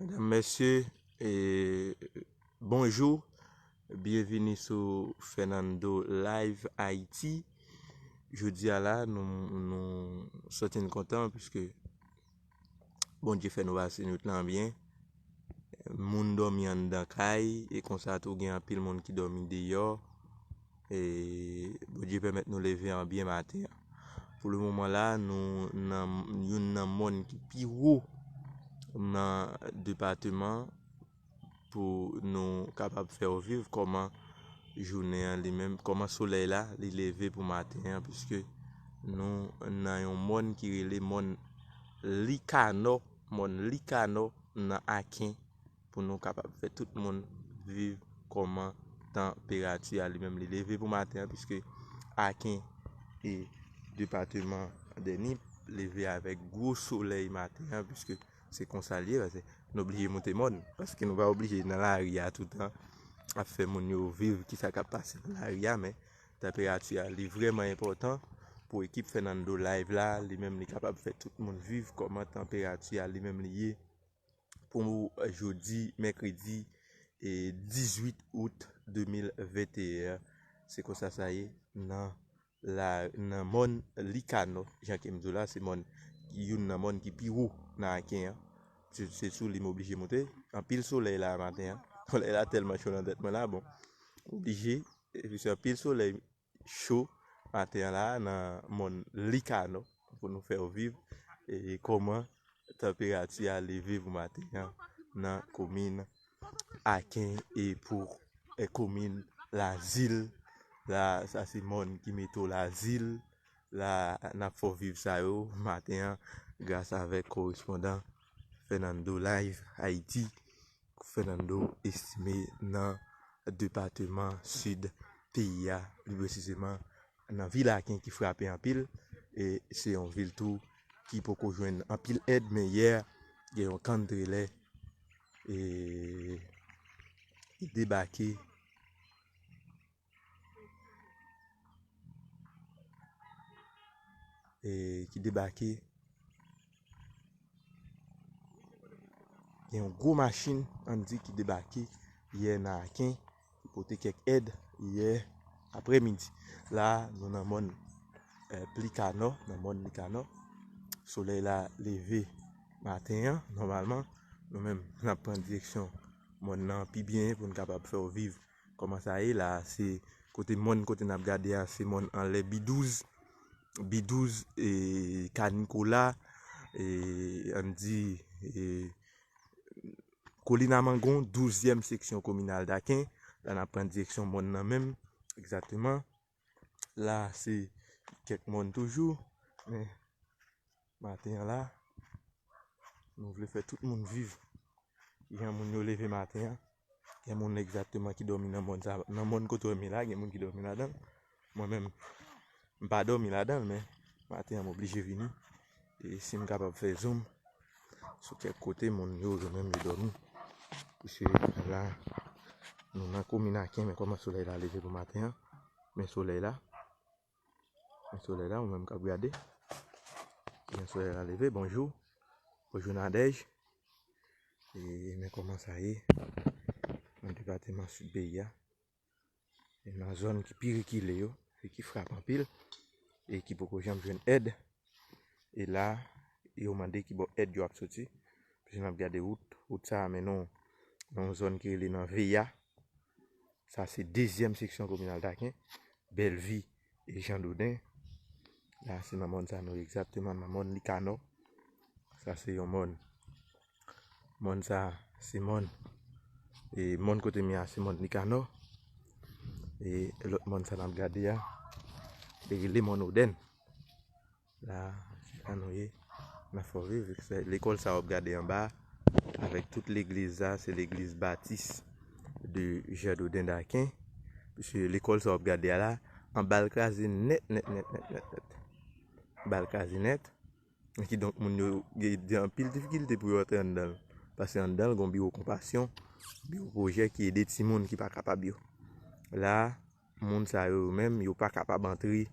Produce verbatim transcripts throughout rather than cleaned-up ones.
Medam, mesye, e, bonjou. Byenvini sou Fernando Live Haiti. Jodi a la, nou, nou santi n kontan, piske Bondye fè nou pase nwit lan byen. Moun dòmi anndan kay, e konsa tou gen anpil moun ki dòmi deyò. E Bondye pèmèt nou leve an byen maten an. Pou le moman la, nou nan youn nan mòn ki pi wo nan depatman pou nou kapab fè w viv kòman jounen an li menm, kòman solèy la li leve pou maten an, piske nou nan yon mòn ki rele mòn Likanò, mòn Likanò nan Aken, pou nou kapab fè tout moun viv kòman tanperati a li menm li leve pou maten an, piske Aken e depatman dè Nip leve avèk gwo solèy maten an, piske se konsa l ye, paske n oblije moute mòn, paske nou pa oblije nan lari a toutan ap fè moun yo viv kisa k ap pase nan lari a, men tanperati a li vrèman enpòtan pou ekip Fernando Live la, li menm li kapab fè tout moun viv kòman tanperati a li menm li ye pou jodi mèkredi, e, dizuit out de mil venteyen. Se konsa sa ye nan la, nan mòn Likanò, jan ke m di w la, se mòn, youn nan mòn ki pi wo nan Aken an. Se, se sou li m oblije moute. Anpil solèy la maten an. Solèy la tèlman cho nan tèt mwen la, bon. Oblije, epi se anpil solèy cho maten an la nan mòn Likanò pou nou fè w viv, e, kòman tanperati a leve pou maten an nan komin Aken e pou, e, komin Lazil. La, sa se mòn ki mete w Lazil. La, n ap fè w viv sa yo maten an gras avèk korespondan Fernando Live Haiti. Fernando Estimé nan depatman sid peyi a, pli presizeman nan vil Aken ki frape anpil, e se yon vil tou ki poko jwenn anpil èd, men yè gen yon kann trelè, e, ki debake, e, ki debake. Gen yon gwo machin, ann di, ki debake yè nan Aken, ki pote kèk èd yè aprèmidi. La, nou nan mòn, eh, Likanò, nan mòn Likanò. Solèy la leve maten an, nòmalman, nou menm, n ap pran direksyon mòn nan pi byen pou n kapab fè w viv kòman sa ye la. Se kote mòn, kote n ap gade a, se mòn anlè Bidouz, Bidouz, e, Kanikola, e, ann di, e, Kolina Mangon, douzyèm seksyon kominal Daken. La, n ap pran direksyon mòn nan menm, egzakteman. La, se kèk mòn toujou, men maten an la, nou vle fè tout moun viv. Jan moun yo leve maten an, gen moun egzakteman ki dòmi nan mòn sa, nan mòn kote w ye la, gen moun ki dòmi ladan l. Mwen menm, m pa dòmi ladan l, men maten an m oblije vini. E si m kapab fè zoom sou kèk kote, moun yo, yo menm yo dòmi. Paske la, nou nan komin Aken, men kòman solèy la leve pou maten an. Men solèy la. Men solèy la, ou menm k ap gade. Men solèy la leve, bonjou. Bonjou Nadège. E men kòman sa ye nan depatman sid peyi a. E nan zòn ki pi rekile yo, e ki frape anpil, e ki poko janm jwenn èd. E la, yo mande ki bò èd yo ap soti. Paske n ap gade wout, wout sa a mennen w nan yon zòn ki rele nan Veya. Sa se dezyèm seksyon kominal Daken, Bèlvi e Jan Doden. La, se nan mòn sa nou ye egzakteman, nan mòn Likanò. Sa se yon mòn. Mòn sa, se mòn. E mòn kote m ye a, se mòn Likanò. E lòt mòn sa n ap gade a, li rele mòn Odèn. La, ann nou ye, nan Fòviv, se lekòl sa w ap gade anba a, avèk tout legliz la, se legliz Batis de Jan Doden Daken. Paske lekòl sa w ap gade a la, anba l kraze nèt, nèt, nèt, nèt, nèt, nèt. Anba l kraze nèt. Kidonk, moun yo gen anpil difikilte pou yo antre anndan l. Paske anndan l, gen yon biwo konpasyon, biwo pwojè ki ede timoun ki pa kapab yo. La, moun sa yo, yo menm, yo pa kapab antre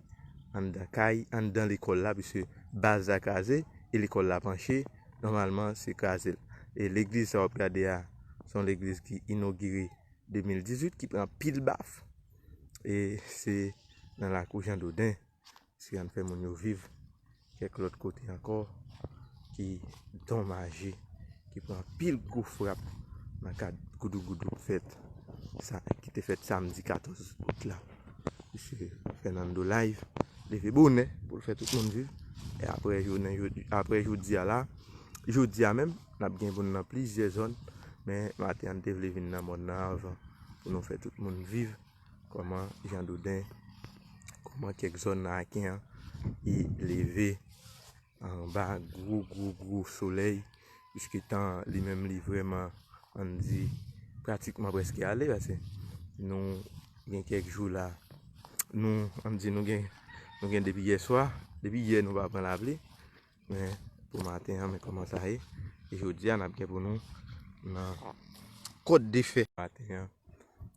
anndan kay, anndan lekòl la, piske baz la kraze, e lekòl la panche, nòmalman, se kraze l. E legliz sa w ap gade a, se yon legliz ki inogire de mil dizuit, ki pran pil baf. E se nan lakou Jan Doden, se ann fè moun yo viv kèk lòt kote ankò ki donmaje, ki pran pil gwo frap nan kad goudougoudou fèt sa, ki te fèt samdi katòz out la. Misye Fernando Live leve bonè pou l fè tout moun viv. E apre jounen jodi, apre jodi a la, jodi a menm, n ap gen moun nan plizyè zòn, men maten an, n te vle vin nan mòn nan avan pou nou fè tout moun viv kòman Jan Doden, kòman kèk zòn nan Aken an, li leve anba gwo, gwo, gwo solèy, piske tan li menm li vrèman, ann di, pratikman prèske ale, paske nou gen kèk jou la, nou, ann di, nou gen, nou gen depi yè swa, depi yè nou pa pran lapli, men pou maten an, men kòman sa ye, e jodi a, n ap gen pou nou nan kòd de fè maten an,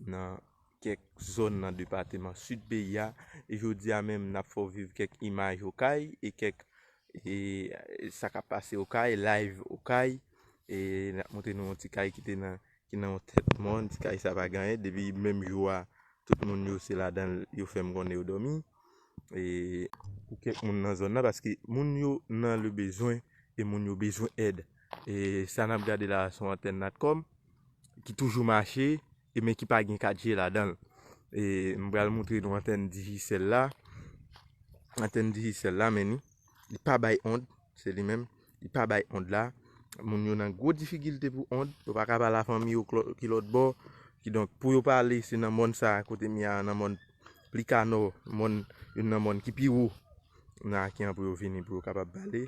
nan kèk zòn nan depatman sid peyi a, e jodi a menm, n ap fè w viv kèk imaj Okay e kèk, e, sa k ap pase Okay, live Okay, e n ap montre nou yon ti kay ki te nan, ki nan yon tèt mòn, ti kay sa pa gen anyen, depi menm jou a, tout moun yo se ladan l, yo fè m konnen yo dòmi, e pou kèk moun nan zòn nan, paske moun yo nan le bezwen, e moun yo bezwen èd. E sa n ap gade la a, se yon antèn Natcom ki toujou mache, e men ki pa gen kat G ladan l. E m pral montre nou antèn Digicel la. Antèn Digicel la, men ni, li pa bay ond, se li menm, li pa bay ond la. Moun yo nan gwo difikilte pou ond, yo pa ka pale a fanmi yo ki lòt bò. Kidonk, pou yo pale, se nan mòn sa a, kote m ye a, nan mòn Plikanò, mòn, youn nan mòn ki pi wo nan Aken an pou yo vini, pou yo kapab pale.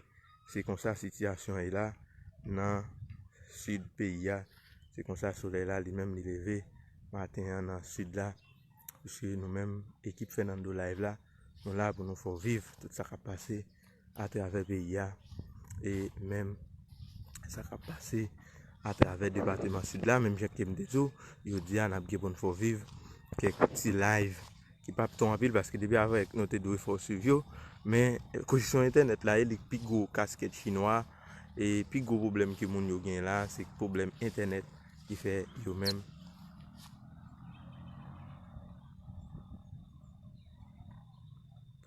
Se konsa sitiyasyon an ye la nan sid peyi a. Se konsa solèy la li menm li leve maten an nan sid la. Paske nou menm, ekip Fernando Live la, nou la pou nou fè w viv tout sa k ap pase atravè peyi a, e menm sa k ap pase atravè depatman sid la, menm jan ke m te di w, jodi a n ap gen pou n fè w viv kèk ti live ki p ap twò anpil, paske depi avèk nou te dwe fè w swiv yo, men konjesyon entènèt la, e li k pi gwo kaskèt chinwa, e pi gwo pwoblèm ke moun yo gen la, se pwoblèm entènèt ki fè yo menm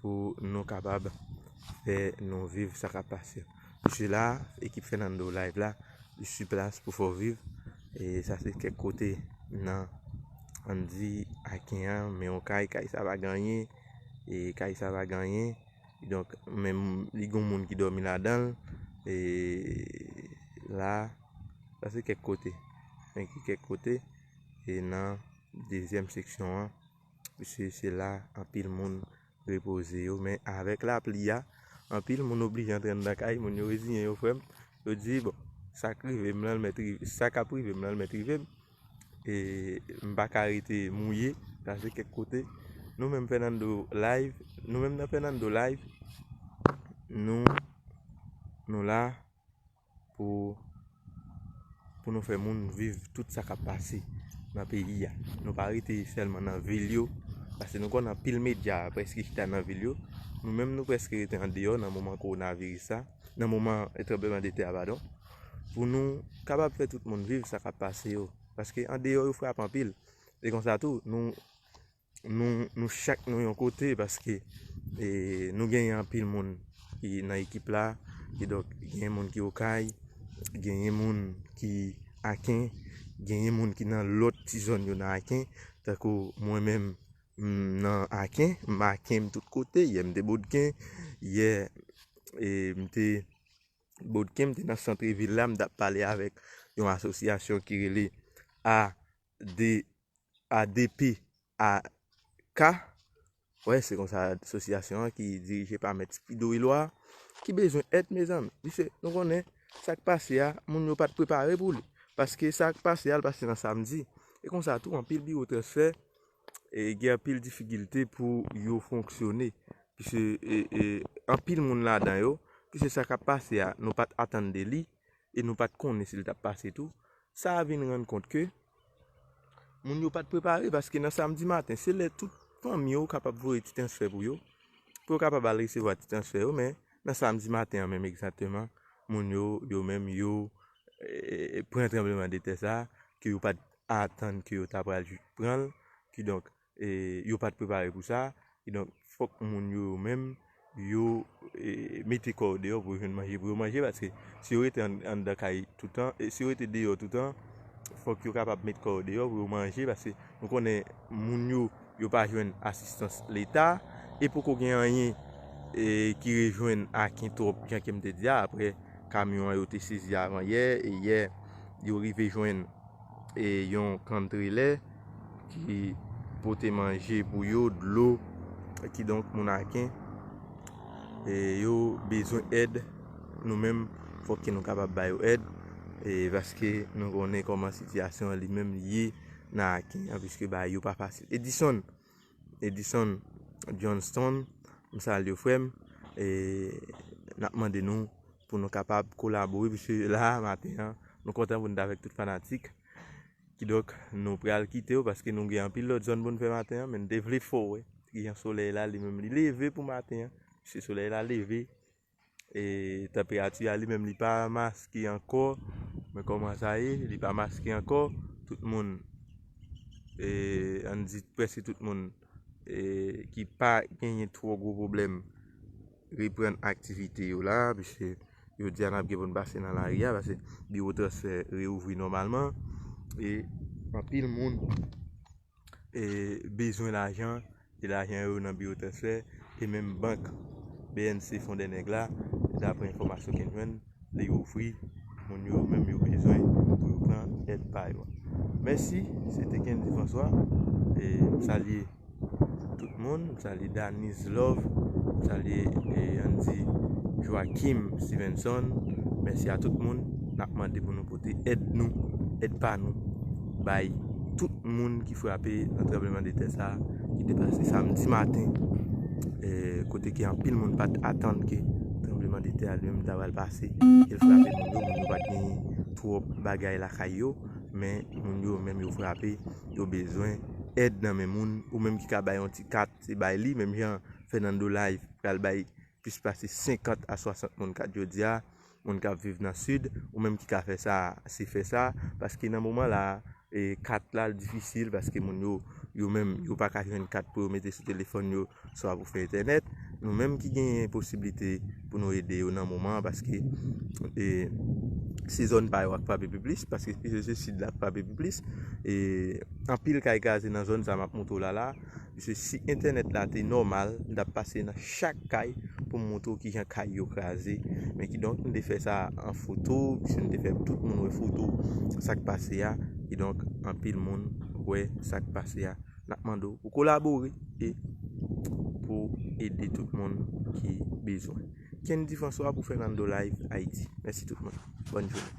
pou nou kapab fè nou viv sa k ap pase. Pou sela, ekip Fernando Live la, li sou plas pou fè w viv. E sa se kèk kote nan, ann di, Aken an, men yon kay, kay sa pa gen anyen, e kay sa pa gen anyen. Donk, menm li gen moun ki dòmi ladan l, e la, sa se kèk kote. Men ki kèk kote, e nan dezyèm seksyon an, se, se la anpil moun repoze yo. Men avèk lapli a, anpil moun oblije antre anndan kay, moun yo reziyen yo, frè m. Yo di, bon, sa k rive m lan, l mèt rive, sa k ap rive m lan, l mèt rive m. E m pa ka rete mouye, sa se kèk kote. Nou menm Fernando Live, nou menm nan Fernando Live, nou, nou la pou, pou nou fè moun viv tout sa k ap pase nan peyi a. Nou pa rete sèlman nan vil yo, paske nou konn anpil medya prèske chita nan vil yo. Nou menm, nou prèske rete andeyò nan moman kowonaviris la, nan moman tranblemanntè a, padon, pou nou kapab fè tout moun viv sa k ap pase yo. Paske andeyò yo frape anpil. E konsa tou, nou, nou, nou chak nou yon kote, paske, e, nou genyen anpil moun ki nan ekip la, kidonk genyen moun ki Okay, genyen moun ki Aken, genyen moun ki nan lòt ti zòn yo nan Aken, tankou mwen menm, m nan Aken, m Aken m tout kote, yè m te Bodken, yè, e, m te Bodken, m te nan sant vil la, m t ap pale avèk yon asosyasyon ki rele A D, A D P A K. Wè, se konsa asosyasyon an ki dirije pa Mèt Spido Elwa, ki bezwen èd, mezanmi. Misye, nou konnen sa k pase a, moun yo pa t prepare pou li. Paske sa k pase a, l pase nan samdi. E konsa tou, anpil biwo transfè, e gen anpil difikilte pou yo fonksyone. Piske, e, e, anpil moun ladan yo, piske sa k ap pase a, nou pa t atann de li, e nou pa t konnen si l t ap pase tou. Sa a vin rann kont ke moun yo pa t prepare, paske nan samdi maten, se lè tout fanmi yo kapab voye ti transfè pou yo, pou yo kapab al resevwa ti transfè yo, men nan samdi maten an menm egzakteman, moun yo, yo menm, yo, e, pran tranblemanntè sa, ke yo pa t atann ke yo ta pral pran l. Kidonk, e, yo pa t prepare pou sa. Kidonk, fòk moun yo, yo menm, yo, e, mete kò yo deyò pou yo jwenn manje, pou yo manje, paske si yo rete ann-, anndan kay toutan, e si yo rete deyò toutan, fòk yo kapab met kò yo deyò pou yo manje, paske nou konnen moun yo, yo pa jwenn asistans Leta, e poko gen anyen, e, ki rejwenn Aken twòp, jan ke m te di a, apre kamyon an yo te sezi avan yè, e yè, yo rive jwenn, e, yon kann trelè ki pote manje pou yo, dlo, kidonk moun Aken, e, yo bezwen èd, nou menm, fòk ke nou kapab ba yo èd, e, paske nou konnen kòman sitiyasyon an li menm li ye nan Aken an, piske bagay yo pa fasil. Edison, Edison Johnston, m salye w, frè m, e, n ap mande nou pou nou kapab kolabore, piske la, maten an, nou kontan pou nou t avèk tout fanatik. Kidonk, nou pral kite w, paske nou gen anpil lòt zòn pou nou fè maten an, men n te vle fè w wè kijan solèy la, li menm, li leve pou maten an. Se solèy la leve, e tanperati a li menm, li pa maske ankò, men kòman sa ye, li pa maske ankò, tout moun, e, ann di prèske tout moun, e, ki pa genyen twò gwo pwoblèm, reprann aktivite yo la, piske jodi a n ap gen pou n pase nan lari a, paske biwo transfè reouvri nòmalman, e anpil moun, e, bezwen lajan, e lajan yo nan biwo transfè, e menm bank B N C Fondènèg la, dapre enfòmasyon ke n jwenn, li ouvri, moun yo menm yo bezwen pou yo pran èd pa yo. Mèsi, se te Kendy François, e m salye tout moun, m salye Danise Love, m salye, e, Andy Joachim Stevenson. Mèsi a tout moun. N ap mande pou nou pote èd nou, èd pa nou, bay tout moun ki frape nan tranblemanntè sa a ki te pase samdi maten, e, kote ke anpil moun pa t atann ke tranblemanntè a li menm ta pral pase, ke l frape moun yo, moun yo pa t gen twòp bagay lakay yo, men moun yo menm yo frape, yo bezwen èd nan men moun, ou menm ki ka bay yon ti kat, se bay li, menm jan Fernando Live pral bay plis pase senkant a swasant moun kat jodi a, moun k ap viv nan Sid, ou menm ki ka fè sa, se fè sa, paske nan moman la, e, kat la difisil, paske moun yo, yo menm, yo pa ka jwenn kat pou yo mete sou telefòn yo, swa pou fè entènèt. Nou menm ki genyen posiblite pou nou ede yo nan moman an, paske, e, se zòn pa yo ak frape pi plis, paske se, se Sid la k frape pi plis. E, anpil kay kraze nan zòn sa m ap montre w la la. Paske si entènèt la te nòmal, m t ap pase nan chak kay pou m montre w kijan kay yo kraze. Men kidonk, m te fè sa an foto, piske m te fè tout moun wè foto sa k pase a. Kidonk, anpil moun wè sa k pase a. N ap mande w pou kolabore e pou ede tout moun ki bezwen. Kendy François pou Fernando Live Haïti. Mèsi tout moun. Bòn jounen.